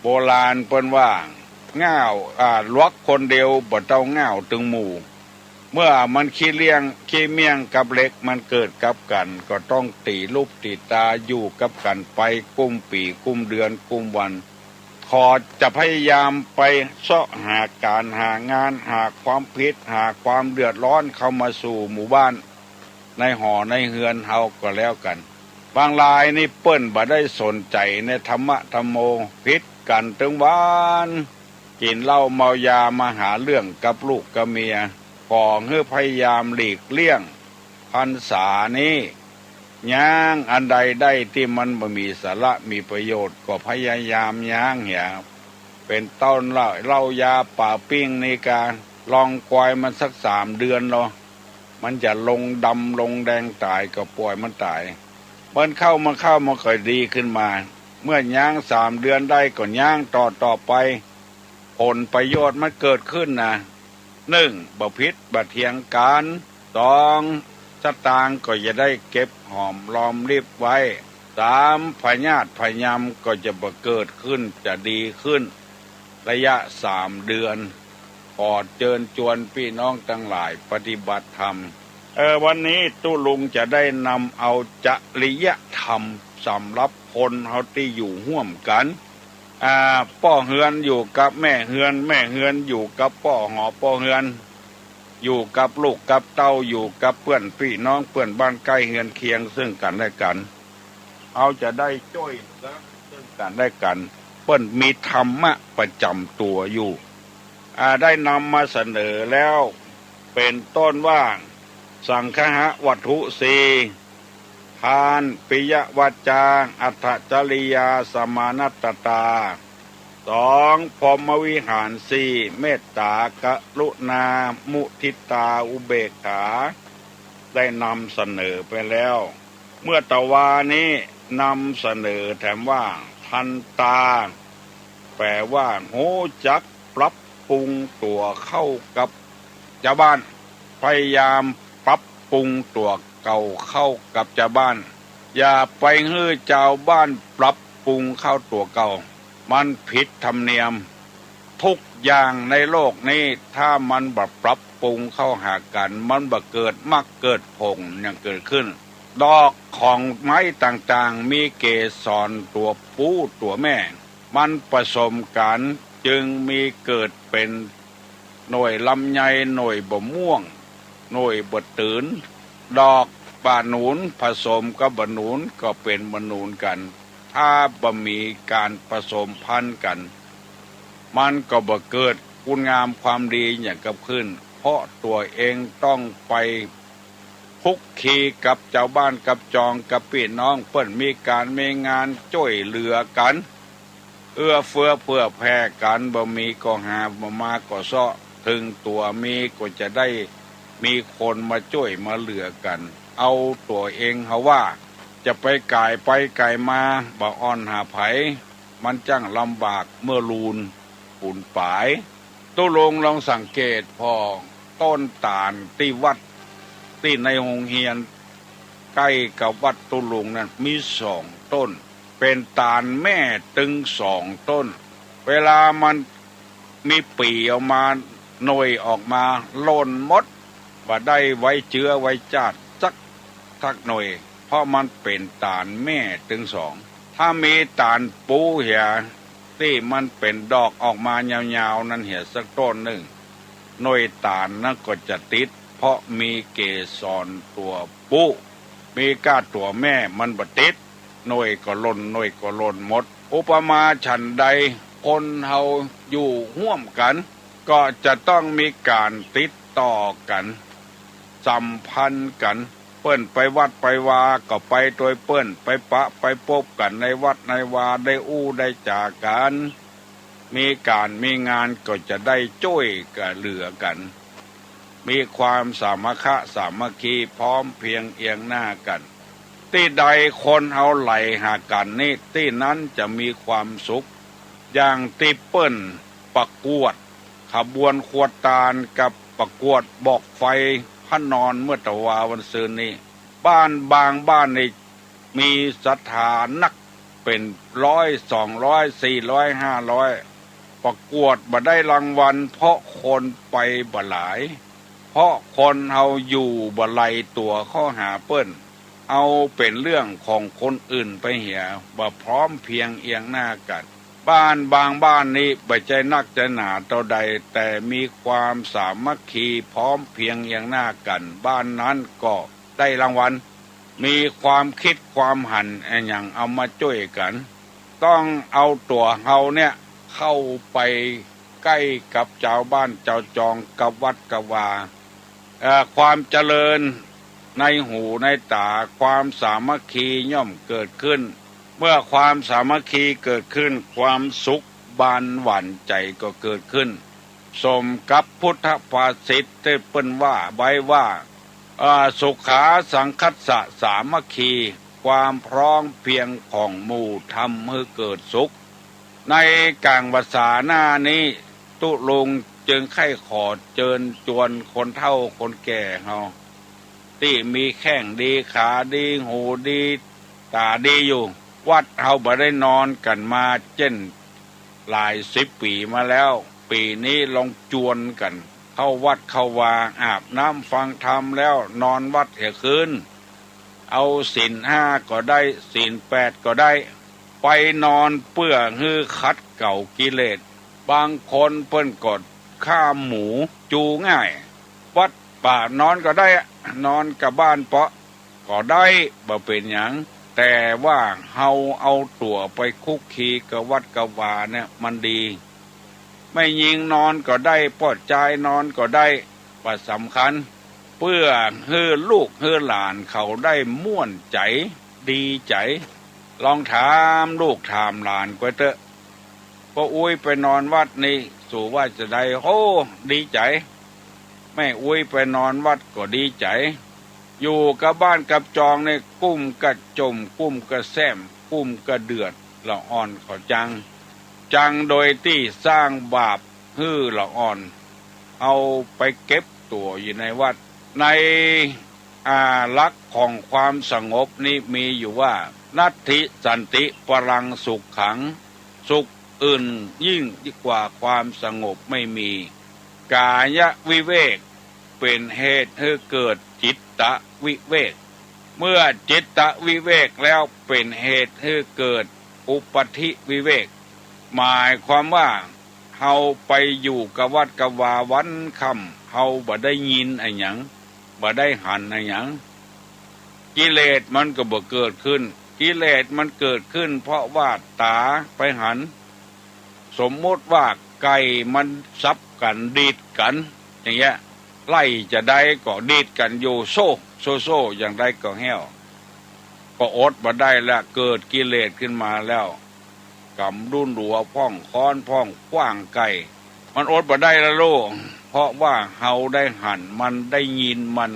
โบราณเปิ้นว่า ง่าว อ่า หลวกคนเดียวบ่เต้าง่าวตึงหมู่ เมื่อมันขี้เลี่ยง ขี้เมี่ยงกับเหล็กมันเกิดกับกั๋น ก็ต้องตี๋ลูบตี๋ตาอยู่กับกั๋นไป กุ้มปี๋ กุ้มเดือน กุ้มวัน ขอจะพยายามไปเซาะหาก๋านหางาน หาความผิด หาความเดือดร้อนเข้ามาสู่หมู่บ้าน ในหอในเฮือนเฮาก็แล้วกั๋น บางรายนี่เปิ้นบ่ได้สนใจ๋ในธรรมะธัมโม ผิดกั๋นตึงวัน กิ๋นเหล้าเมายามาหาเรื่องกับลูกกับเมีย ขอหื้อพยายามหลีกเลี่ยง พรรษานี้ ยั้งอันใดได้ตี้มันบ่มีสาระมีประโยชน์ ก็พยายามยั้งเหีย เป๋นต้นเหล้า เหล้ายาป๋าปิ้งนี่กา ลองกอยมันสักสามเดือนลอ มันจะลงดำลงแดงต๋ายก็ป่อยมันต๋าย มันเข้ามาเข้ามันก็ดีขึ้นมา เมื่อยั้งสามเดือนได้ก็ยั้งต่อต่อไป ผลประโยชน์มันเกิดขึ้นนะ นึ่ง บ่ผิดบ่เถียงกั๋น สอง สตางค์ก็จะได้เก็บหอมรอมริบไว้ สาม พยาธิพยามก็จะบ่เกิดขึ้น จะดีขึ้น ระยะสามเดือน ขอเจิญจวนปี้น้องตังหลายปฏิบัติธรรม เออ วันนี้ตุ๊ลุงจะได้นำเอาจริยธรรมสำหรับคนเฮาตี้อยู่ฮ่วมกั๋น อ่า ป้อเฮือนอยู่กับแม่เฮือน แม่เฮือนอยู่กับป้อหอป้อเฮือน อยู่กับลูกกับเต้า อยู่กับเปื้อนปี้น้องเปื้อนบ้านใก้เฮือนเคียงซึ่งกั๋นและกั๋น เฮาจะได้จ้วยเหลือซึ่งกั๋นและกั๋น เปิ้นมีธรรมะประจ๋ำตั๋วอยู่ อ่า ได้นำมาเสนอแล้ว เป๋นต้นว่า สังฆะวัตถุสี่ ทาน ปิยวาจา อัตถจริยา สมานัตตา สอง พรหมวิหาร สี่ เมตตา กรุณา มุทิตา อุเบกขา ได้นำเสนอไปแล้ว เมื่อตะวานี้นำเสนอแถมว่า ทันตา แป๋ว่า ฮู้จักปรับปรุงตั๋วเข้ากับจาวบ้าน พยายามปรับปรุงตั๋วเก่าเข้ากับจาวบ้าน อย่าไปหื้อจาวบ้านปรับปรุงเข้าตั๋วเก่า มันผิดธรรมเนียม ทุกอย่างในโลกนี้ ถ้ามันบ่ปรับปรุงเข้าหากั๋น มันบ่เกิดมรรคเกิดผลหยังเกิดขึ้น ดอกของไม้ต่างๆ มีเกสรตั๋วปู๋ตั๋วแม่ มันผสมกั๋นจึงมีเกิดเป๋นหน่วยลำไย หน่วยบ่าม่วง หน่วยบ่าตื่น ดอกบ่าหนุนผสมกับบ่าหนุนก็เป๋นบ่าหนุนกั๋น ถ้าบ่มีก๋านผสมพันธุ์กั๋น มันก็บ่เกิดคุณงามความดีหยังกับขึ้น เพราะตั๋วเองต้องไปคลุกคลีกับจาวบ้านกับจองกับปี้น้อง เปิ้นมีก๋านมีงานจ้วยเหลือกั๋น เอื้อเฟื้อเผื่อแผ่กั๋น บ่มีก็หา บ่มาก็เซาะ เถิงตั๋วมีก็จะได้มีคนมาจ้วยมาเหลือกั๋น เอาตั๋วเองเฮาว่า จะไปก๋ายไปก๋ายมา บ่อ่อนหาใผ มันจั้งลำบากเมื่อลูนปูนป๋าย ตุ๊ลุงลองสังเกตผ่อ ต้นตาลตี้วัด ตี้ในโฮงเฮียน ใก้กับวัดตุ๊ลุงนั้นมีสองต้น เป๋นตาลแม่ตึงสองต้น เวลามันมีปี๋ออกมา หน่วยออกมา หล่นหมด บ่ได้ไว้เจื๊อไว้จาดสัก สักหน่วย เพราะมันเป๋นตาลแม่ตึงสอง ถ้ามีตาลปู๋เหีย ตี้มันเป๋นดอกออกมายาวๆ นั้นเหียสักต้นนึ่ง หน่วยตาลนั้นก็จะติด เพราะมีเกสรตั๋วปู๋ มีก้าตั๋วแม่มันบ่ติด หน่วยก็หล่น หน่วยก็หล่นหมด อุปมาฉันใด คนเฮาอยู่ฮ่วมกั๋น ก็จะต้องมีก๋านติดต่อกั๋น สัมพันธ์กั๋น เปิ้นไปวัดไปวาก็ไปตวยเปิ้น ไปปะไปปบกั๋นในวัดในวา ได้อู้ได้จ๋ากั๋น มีก๋านมีงานก็จะได้จ้วยกั๋นเหลือกั๋น มีความสามัคคะสามัคคีพร้อมเพียงเอียงหน้ากั๋น ตี้ใดคนเฮาไหลหากั๋นนี้ ตี้นั้นจะมีความสุข อย่างตี้เปิ้นประกวดขบวนขวดตานกับประกวดบอกไฟพระนอนเมื่อตะวาวันซืนนี้ บ้านบางบ้านนี่มีศรัทธานัก เป๋นร้อย สองร้อย สี่ร้อย ห้าร้อย ประกวดบ่ได้รางวัล เพราะคนไปบ่หลาย เพราะคนเฮาอยู่บ่ไหลตั๋วเข้าหาเปิ้น เอาเป๋นเรื่องของคนอื่นไปเหีย บ่พร้อมเพียงเอียงหน้ากั๋น บ้านบางบ้านนี้บ่ใจ้นักใจ้หนาเต้าใด แต่มีความสามัคคีพร้อมเพียงเอียงหน้ากั๋น บ้านนั้นก็ได้รางวัล มีความกึ๊ดความหันอะหยังเอามาจ้วยกั๋น ต้องเอาตั๋วเฮาเนี่ยเข้าไปใก้กับจาวบ้านจาวจอง กับวัดกับวา เอ่อ ความเจริญในหูในต๋า ความสามัคคีย่อมเกิดขึ้น เมื่อความสามัคคีเกิดขึ้น ความสุขบานหวานใจ๋ก็เกิดขึ้น สมกับพุทธภาษิตตี้เปิ้นว่าไว้ว่า เอ่อ สุขาสังคัสสะสามัคคี ความพร้อมเพียงของหมู่ทำหื้อเกิดสุข ในก๋างพรรษาหน้านี้ ตุ๊ลุงจึงใค่ขอเจิญจวนคนเฒ่าคนแก่เฮา ตี้มีแข้งดี ขาดี หูดี ต๋าดีอยู่ วัดเฮาบ่ได้นอนกั๋นมาเจ้นหลายสิบปี๋มาแล้ว ปี๋นี้ลองจวนกั๋น เข้าวัดเข้าวา อาบน้ำฟังธรรมแล้ว นอนวัดเหียคืน เอาศีลห้าก็ได้ ศีลแปดก็ได้ ไปนอนเปื้อหื้อขัดเกลากิเลส บางคนเปิ้นก็ฆ่าหมูจูง่าย วัดบ่านอนก็ได้อะ นอนกับบ้านเปาะก็ได้ บ่เป๋นหยัง แต่ว่าเฮาเอาตั๋วไปคลุกคลีกับวัดกับวาเนี่ยมันดี แม่ญิงนอนก็ได้ ป้อจายนอนก็ได้ บ่สำคัญ เปื้อหื้อลูกหื้อหลานเขาได้ม่วนใจ๋ ดีใจ๋ ลองถามลูกถามหลานก้วยเต๊อะ ป้ออุ๊ยไปนอนวัดนี่ สูว่าจาใด โอ้ ดีใจ๋ แม่อุ๊ยไปนอนวัดก็ดีใจ๋ อยู่กับบ้านกับจองนี่ กุ้มกะจ่ม กุ้มกะแส้ม กุ้มกะเดือด ละอ่อนเขาจัง จังโดยตี้สร้างบาปหื้อละอ่อน เอาไปเก็บตั๋วอยู่ในวัด ใน อ่า หลักของความสงบนี้มีอยู่ว่า นัตถิสันติปรังสุขขัง สุขอื่นยิ่งกว่าความสงบไม่มี กายวิเวกเป๋นเหตุหื้อเกิดจิตตวิเวก เมื่อจิตตวิเวกแล้วเป๋นเหตุหื้อเกิดอุปัฏฐิวิเวก หมายความว่า เฮาไปอยู่กับวัดกับวาวันค่ำ เฮาบ่ได้ยินอะหยัง บ่ได้หันอะหยัง กิเลสมันก็บ่เกิดขึ้น กิเลสมันเกิดขึ้นเพราะว่าต๋าไปหัน สมมุติว่าไก่มันสับกั๋นดีดกั๋น อย่างเงี้ย ไล่จาใดก็ดีดกั๋นอยู่ โซ่ โซ่ โซ่ อย่างใดก็แห้ว ก็อดบ่ได้ละ เกิดกิเลสขึ้นมาแล้ว ก๋ำดุ้นดัวพ่อง ค้อนพ่อง ขว้างไก่ มันอดบ่ได้ละลูก เพราะว่าเฮาได้หันมัน ได้ยินมัน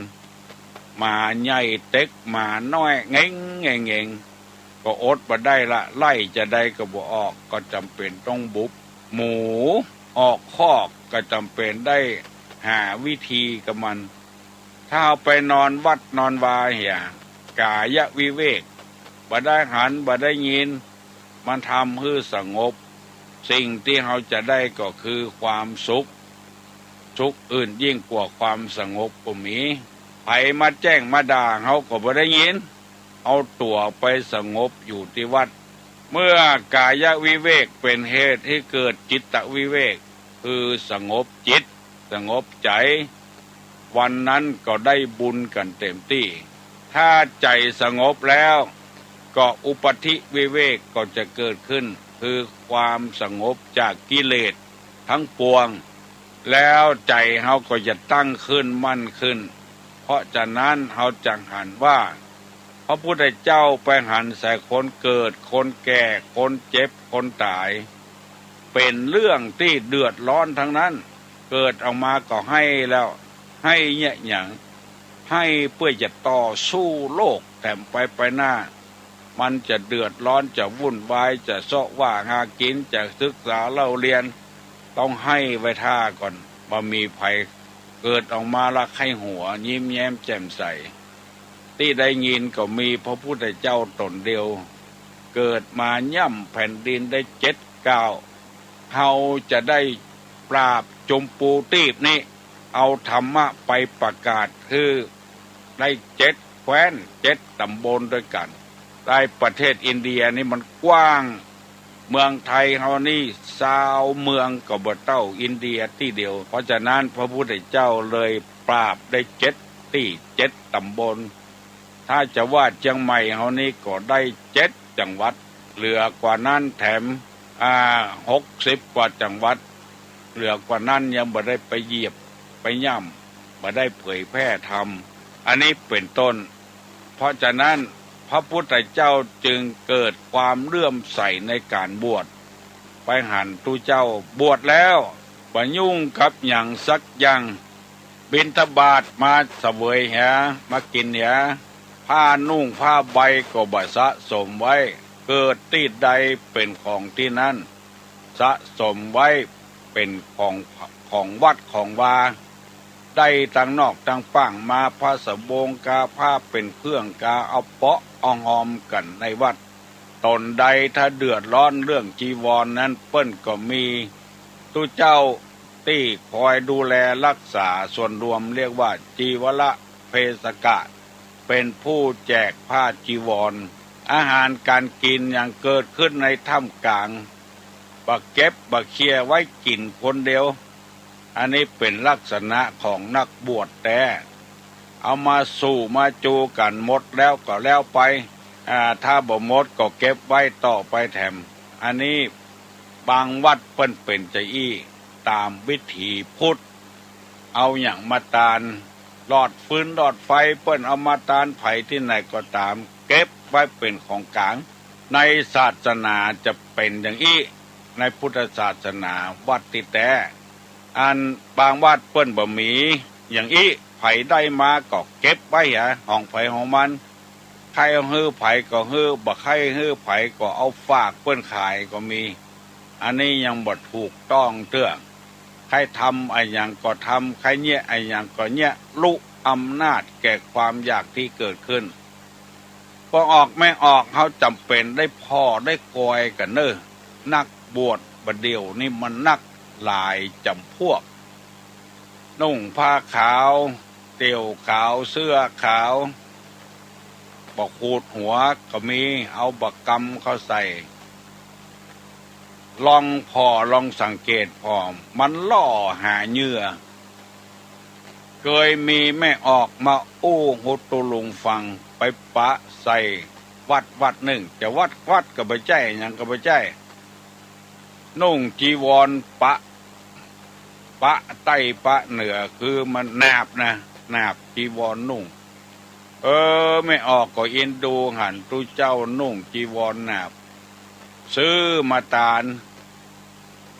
หมาใหญ่เต็กหมาน้อย แงงแงงแงง ก็อดบ่ได้ละ ไล่จาใดก็บ่ออก ก็จ๋ำเป๋นต้องบุบ หมูออกคอก ก็จ๋ำเป๋นได้หาวิธีกับมัน ถ้าเฮาไปนอนวัดนอนวาเหีย กายวิเวก บ่ได้หัน บ่ได้ยิน มันทำหื้อสงบ สิ่งตี้เฮาจะได้ก็คือความสุข สุขอื่นยิ่งกว่าความสงบบ่มี ใผมาแจ้งมาด่าเฮาก็บ่ได้ยิน เอาตั๋วไปสงบอยู่ตี้วัด เมื่อกายวิเวกเป๋นเหตุหื้อเกิดจิตตวิเวก คือสงบจิต สงบใจ๋ วันนั้นก็ได้บุญกั๋นเต๋มตี้ ถ้าใจ๋สงบแล้ว ก็อุปัฏฐิวิเวกก็จะเกิดขึ้น คือความสงบจากกิเลสทั้งปวง แล้วใจ๋เฮาก็จะตั้งขึ้นมั่นขึ้น เพราะฉะนั้นเฮาจักหันว่า พระพุทธเจ้าไปหันใส่คนเกิด คนแก่ คนเจ็บ คนต๋าย เป๋นเรื่องตี้เดือดร้อนทั้งนั้น เกิดออกมาก็ไห้แล้ว ไห้เยียะหยัง ไห้เปื้อจะต่อสู้โลกแถมไปไปหน้า มันจะเดือดร้อน จะวุ่นวาย จะเซาะว่าหากิ๋น จะศึกษาเล่าเรียน ต้องไห้ไว้ท่าก่อน บ่มีใผเกิดออกมาละใค่หัว ยิ้มแย้มแจ่มใส ตี้ได้ยินก็มีพระพุทธเจ้าต๋นเดียว เกิดมาย่ำแผ่นดินได้เจ็ดก้าว เฮาจะได้ปราบจุมปูตีบนี้ เอาธรรมะไปประกาศหื้อได้เจ็ดแคว้นเจ็ดต๋ำบลด้วยกั๋น ในประเทศอินเดียนี่มันกว้าง เมืองไทยเฮานี่ซาวเมืองก็บ่เต้าอินเดียตี้เดียว เพราะฉะนั้นพระพุทธเจ้าเลยปราบได้เจ็ดตี้เจ็ดต๋ำบล ถ้าจะว่าเจียงใหม่เฮานี่ก็ได้เจ็ดจังหวัด เหลือกว่านั้นแถม อ่า หกสิบกว่าจังหวัด เหลือกว่านั้นยังบ่ได้ไปเหยียบไปย่ำ บ่ได้เผยแพร่ธรรม อันนี้เป๋นต้น เพราะฉะนั้นพระพุทธเจ้าจึงเกิดความเลื่อมใสในก๋านบวช ไปหันตุ๊เจ้าบวชแล้ว บ่ยุ่งกับหยังสักอย่าง บิณฑบาตมาเสวยเหีย มากิ๋นเหีย ผ้านุ่งผ้าใบก็บ่สะสมไว้ เกิดตี้ใดเป๋นของตี้นั้น สะสมไว้เป๋นของ ของวัดของวา ได้ตังนอกตังป้างมา ผ้าสะบงกา ผ้าเป๋นเครื่องกา เอาเปาะเอาฮอมกั๋นในวัด ต๋นใดถ้าเดือดร้อนเรื่องจีวรนั้น เปิ้นก็มีตุ๊เจ้าตี้คอยดูแลรักษาส่วนรวม เรียกว่าจีวรเภสกะ เป๋นผู้แจกผ้าจีวร อาหารก๋านกิ๋นหยังเกิดขึ้นในถ้ำก๋าง บ่เก็บบ่เคียร์ไว้กิ๋นคนเดียว อันนี้เป๋นลักษณะของนักบวชแต๊ เอามาสู่มาจูกั๋นหมดแล้วก็แล้วไป อ่า ถ้าบ่หมดก็เก็บไว้ต่อไปแถม อันนี้บางวัดเปิ้นเป๋นจาอี้ ต๋ามวิถีพุทธ เอาหยังมาตาน หลอดฟืนหลอดไฟเปิ้นเอามาตาน ใผตี้ไหนก็ต๋าม เก็บไว้เป๋นของก๋าง ในศาสนาจะเป๋นอย่างอี้ ในพุทธศาสนา วัดตี้แต๊ อันบางวัดเปิ้นบ่มีอย่างอี้ ใผได้มาก็เก็บไว้เหีย ของใผของมัน ใค่หื้อใผก็หื้อ บ่ใค่หื้อใผก็เอาฝากเปิ้นขายก็มี อันนี้ยังบ่ถูกต้องเตื้อ ใค่ทำอะหยังก็ทำ ใค่เยียะอะหยังก็เยียะ ลุอำนาจแก่ความอยากตี้เกิดขึ้น ป้อออกแม่ออก เฮาจ๋ำเป๋นได้ผ่อได้กอยกั๋นเน่อ นักบวชบ่าเดี่ยวนี้มันนักหลายจ๋ำพวก นุ่งผ้าขาว เตี่ยวขาว เสื้อขาว บ่ขูดหัวก็มี เอาบ่ากำเข้าใส่ ลองผ่อ ลองสังเกตผ่อ มันล่อหาเหยื่อ เกยมีแม่ออกมาอู้หื้อตุ๊ลุงฟัง ไปปะใส่วัดวัดนึ่ง จะวัดวัดก็บ่ใจ้ หยังก็บ่ใจ้ นุ่งจีวรปะ ปะใต้ปะเหนือ คือมันหนาบนะ หนาบจีวรนุ่ง เออ แม่ออกก็อินดูหันตุ๊เจ้านุ่งจีวรหนาบ ซื้อมาตาน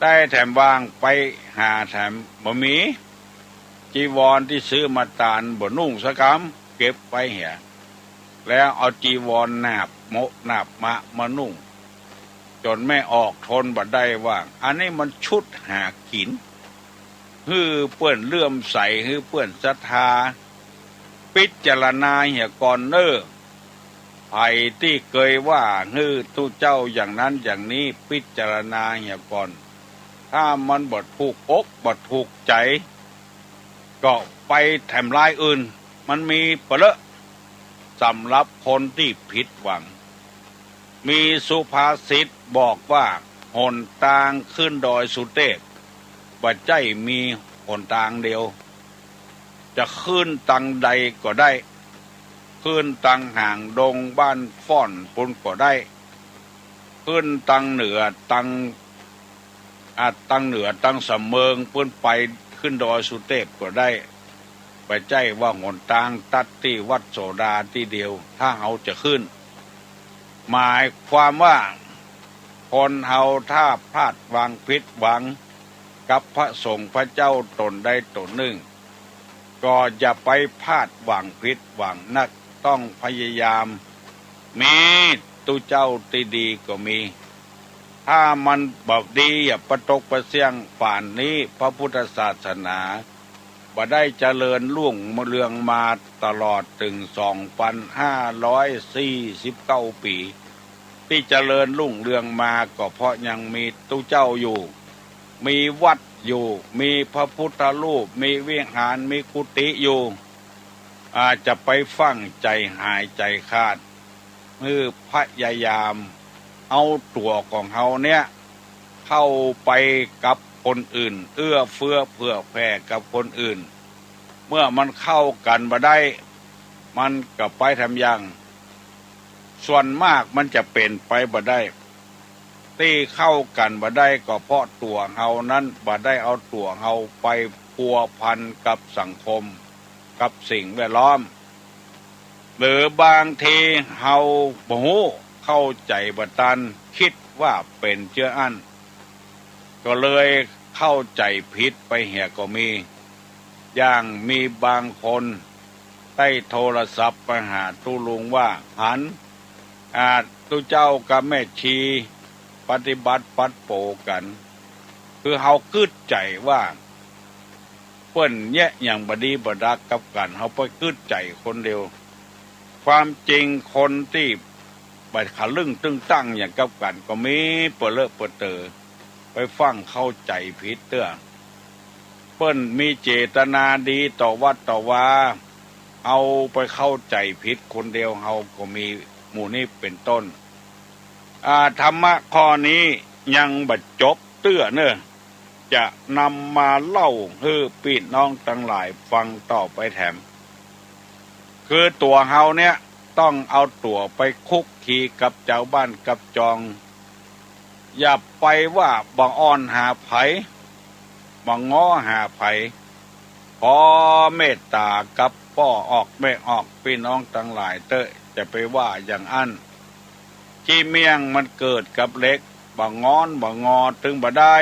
ได้แถมวางไปหาแถมบ่มี จีวรตี้ซื้อมาตานบ่นุ่งสักกำ เก็บไว้เหีย แล้วเอาจีวรหนาบโมะหนาบมะมานุ่ง จ๋นแม่ออกทนบ่ได้ว่า อันนี้มันชุดหากิ๋น หื้อเปิ้นเลื่อมใส หื้อเปิ้นศรัทธา ปิจารณาเหียก่อนเน่อ ใผตี้เกยว่าหื้อตุ๊เจ้าอย่างนั้นอย่างนี้ ปิจารณาเหียก่อน ถ้ามันบ่ถูกอกบ่ถูกใจ๋ ก็ไปแถมลายอื่น มันมีเป๋นเยอะ สำหรับคนตี้ผิดหวัง มีสุภาษิตบอกว่า หนตางขึ้นดอยสุเตป บ่ใจ้มีหนตางเดียว จะขึ้นตังใดก็ได้ ขึ้นตังหางดงบ้านฟ้อนปู้นก็ได้ ขึ้นตังเหนือตัง อ่ะ ตังเหนือตังสำเมิงปู้นไป ขึ้นดอยสุเตปก็ได้ บ่ใจ้ว่าหนตางตัดตี้วัดโสดาตี้เดียว ถ้าเฮาจะขึ้น หมายความว่า คนเฮาถ้าพลาดหวังผิดหวังกับพระสงฆ์พระเจ้าต๋นใดต๋นนึ่ง ก็อย่าไปพลาดหวังผิดหวังนัก ต้องพยายาม มีตุ๊เจ้าตี้ดีก็มี ถ้ามันบ่ดี อย่าปะตกปะเสี้ยง ป่านนี้พระพุทธศาสนา บ่ได้เจริญรุ่งเรืองมาตลอดเถิงสองปันห้าร้อยสี่สิบเก้าปี๋ ตี้เจริญรุ่งเรืองมาก็เพราะยังมีตุ๊เจ้าอยู่ มีวัดอยู่ มีพระพุทธรูป มีวิหาร มีกุฏิอยู่ อาจจะไปฟั่งใจ๋หายใจ๋ขาด หื้อพยายามเอาตั๋วของเฮาเนี้ยเข้าไปกับคนอื่น เอื้อเฟื้อเผื่อแผ่กับคนอื่น เมื่อมันเข้ากั๋นบ่ได้ มันก็ไปแถมอย่าง ส่วนมากมันจะเป๋นไปบ่ได้ ตี้เข้ากั๋นบ่ได้ก็เพราะตั๋วเฮานั้นบ่ได้เอาตั๋วเฮาไปพัวพันกับสังคม กับสิ่งแวดล้อม หรือบางทีเฮาบ่ฮู้ เข้าใจ๋บ่ตัน กึ๊ดว่าเป๋นเจื้ออั้น ก็เลยเข้าใจ๋ผิดไปเหียก็มี อย่างมีบางคนได้โทรศัพท์ไปหาตุ๊ลุงว่า หัน อ่า ตุ๊เจ้ากับแม่ชีปฏิบัติปัดโป๋กั๋น คือเฮากึ๊ดใจ๋ว่า เปิ้นเยียะหยังบ่ดีบ่ดักกับกั๋น เฮาไปกึ๊ดใจ๋คนเดียว ความจริงคนตี้บ่ทะลึ่งตึงตังหยังกับกั๋นก็มีเป๋อเลอะเป๋อเต๋อ ไปฟั่งเข้าใจ๋ผิดเตื้อ เปิ้นมีเจตนาดีต่อวัดต่อวา เอาไปเข้าใจ๋ผิดคนเดียว เฮาก็มีหมู่นี้เป๋นต้น อ่า ธรรมะข้อนี้ยังบ่จบเตื้อเน่อ จะนำมาเล่าหื้อปี้น้องตังหลายฟังต่อไปแถม คือตั๋วเฮาเนี้ย ต้องเอาตั๋วไปคลุกคลีกับจาวบ้านกับจอง อย่าไปว่าบ่อ่อนหาใผ บ่งอหาใผ ขอเมตตากับป้อออกแม่ออกปี้น้องตังหลายเต๊อะ จะไปว่าอย่างอั้น ขี้เmiesยงมันเกิดกับเหล็ก บ่งอนบ่งอตึงบ่ได้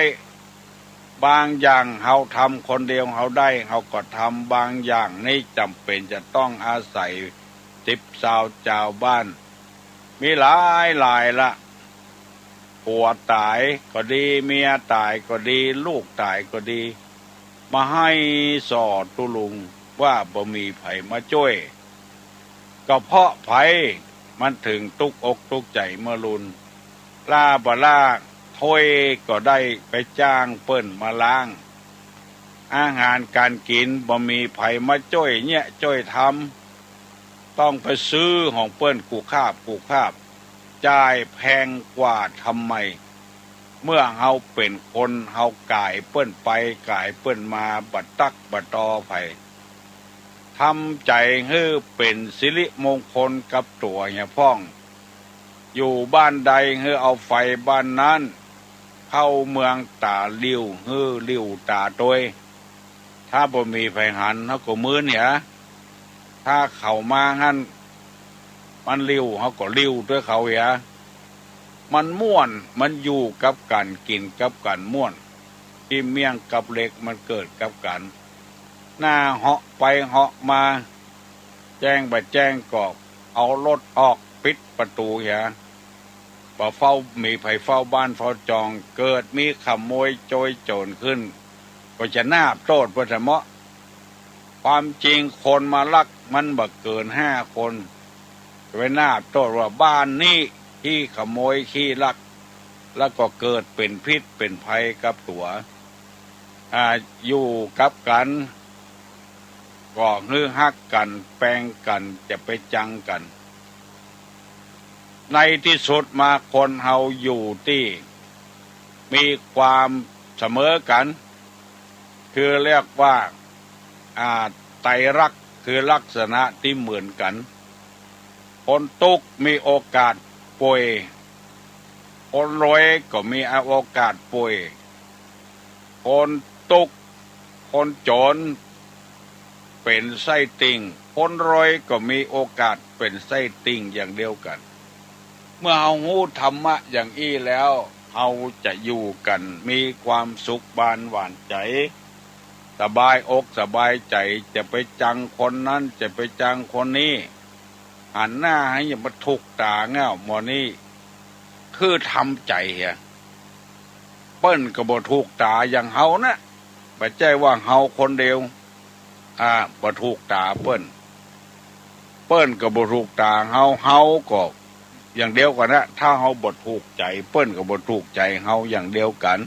บางอย่างเฮาทำคนเดียวเฮาได้ เฮาก็ทำ บางอย่างนี้จ๋ำเป๋นจะต้องอาศัยสิบซาวจาวบ้าน มีหลายหลายละ ผัวต๋ายก็ดี เมียต๋ายก็ดี ลูกต๋ายก็ดี บ่าไห้ส่อตุ๊ลุงว่าบ่มีใผมาจ้วย ก็เพราะใผมันเถิงตุ๊กอกตุ๊กใจ๋เมื่อลุน ล้าบ่ล้า ถ้วยก็ได้ไปจ้างเปิ้นมาล้าง อาหารก๋านกิ๋นบ่มีใผมาจ้วยเยียะจ้วยทำ ต้องไปซื้อของเปิ้นกู้คาบกู้คาบ จ่ายแพงกว่าทำไม เมื่อเฮาเป๋นคน เฮากายเปิ้นไปกายเปิ้นมา บ่ตั๊กบ่ตอใผ ทำใจ๋หื้อเป๋นสิริมงคลกับตั๋วเหียพ่อง อยู่บ้านใดหื้อเอาไฟบ้านนั้น เข้าเมืองต๋าลิ่วหื้อลิ่วต๋าตวย ถ้าบ่มีใผหันเฮาก็มึนเหีย ถ้าเขามาหั้นมันลิ่วเฮาก็ลิ่วตวยเขาเหีย มันม่วน มันอยู่กับกั๋น กิ๋นกับกั๋นม่วน ขี้เmiesยงกับเหล็กมันเกิดกับกั๋น หน้าเหาะไปเหาะมา แจ้งบ่แจ้งก็เอารถออกปิดประตู๋เหีย บ่เฝ้า มีใผเฝ้าบ้านเฝ้าจอง เกิดมีขโมยโจยโจ๋รขึ้น ก็จะนาบโต้ษเปิ้นเสมอ ความจริงคนมาลักมันบ่เกินห้าคน จะไปนาบโต้ษว่าบ้านนี้ขี้ขโมยขี้ลัก แล้วก็เกิดเป๋นพิษเป๋นภัยกับตั๋ว อ่า อยู่กับกั๋น ก็หื้อฮักกั๋น แปงกั๋น จะไปจังกั๋น ในตี้สุดมาคนเฮาอยู่ตี้มีความเสมอกั๋น คือเรียกว่า อ่า ไตรลักษณ์ คือลักษณะตี้เหมือนกั๋น คนตุ๊กมีโอกาสป่วย คนรวยก็มีโอกาสป่วย คนตุ๊ก คนจ๋นเป๋นไส้ติ่ง คนรวยก็มีโอกาสเป๋นไส้ติ่งอย่างเดียวกั๋น เมื่อเฮาฮู้ธรรมะอย่างอี้แล้ว เฮาจะอยู่กั๋นมีความสุขบานหวานใจ๋ สบายอกสบายใจ๋ จะไปจังคนนั้น จะไปจังคนนี้ หันหน้าหื้ออย่ามาถูกต๋าเง้า หมอนี้ คือทำใจ๋เหีย เปิ้นก็บ่ถูกต๋าอย่างเฮานะ บ่ใจ้ว่าเฮาคนเดียว อ่า บ่ถูกต๋าเปิ้น เปิ้นก็บ่ถูกต๋าเฮา เฮาก็อย่างเดียวกั๋นนะ ถ้าเฮาบ่ถูกใจ๋เปิ้นก็บ่ถูกใจ๋เฮาอย่างเดียวกั๋น